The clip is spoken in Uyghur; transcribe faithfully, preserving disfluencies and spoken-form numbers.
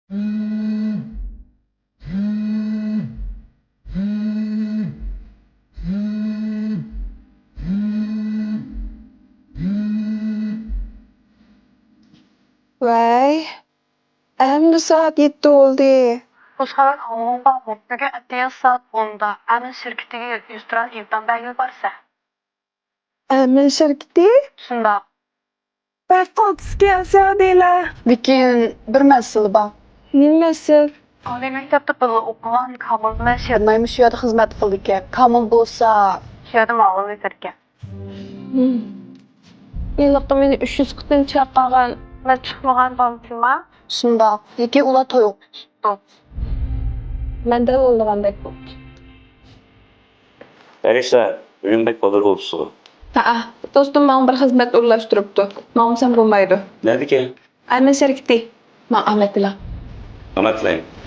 ۋەي، ئەمدى سائەت يەتتە بولدى. قوزغىلاڭ ئاڭلاڭغانمۇ؟ بۈگۈن ئەتىياز سائەت ئوندا ئەمىن شىركىتىگە يۈز تۇران ئىمتىھان بەرگىلى بارسەن. ئەمىن شىركىتى؟ شۇنداق. بەك قالتىس ئىكەن، سەۋدىلە. لېكىن بىر مەسىلە بار. نېمە مەسىلە؟ ئالىي مەكتەپتە بىللە ئوقۇغان كامىل بىلەن شېرىناي مۇشۇ يەردە خىزمەت قىلىدىكەن. كامىل بولسا شۇ يەردە مۇئاۋىن ۋەزىركەن. ھېلىقى مېنى ئۈچ يۈز قېتىم چاقىرغان. مەن چىقمىغان بالىسىما؟ شۇنداق. لېكىن ئۇلار توي ئوقۇتۇپتۇ. مەن دەل ئويلىغاندەك بوپتۇ. ئەلىشا، بۈگۈن بەك بالدۇر بولۇپسىزغۇ. ھەئە، دوستۇم ماڭا بىر خىزمەت ئورۇنلاشتۇرۇپتۇ. ماڭمىسام بولمايدۇ. نەدىكەن؟ ئەمىن شىركىتى. ماڭ ئامەت بىلەن. ئامەت بىلەن.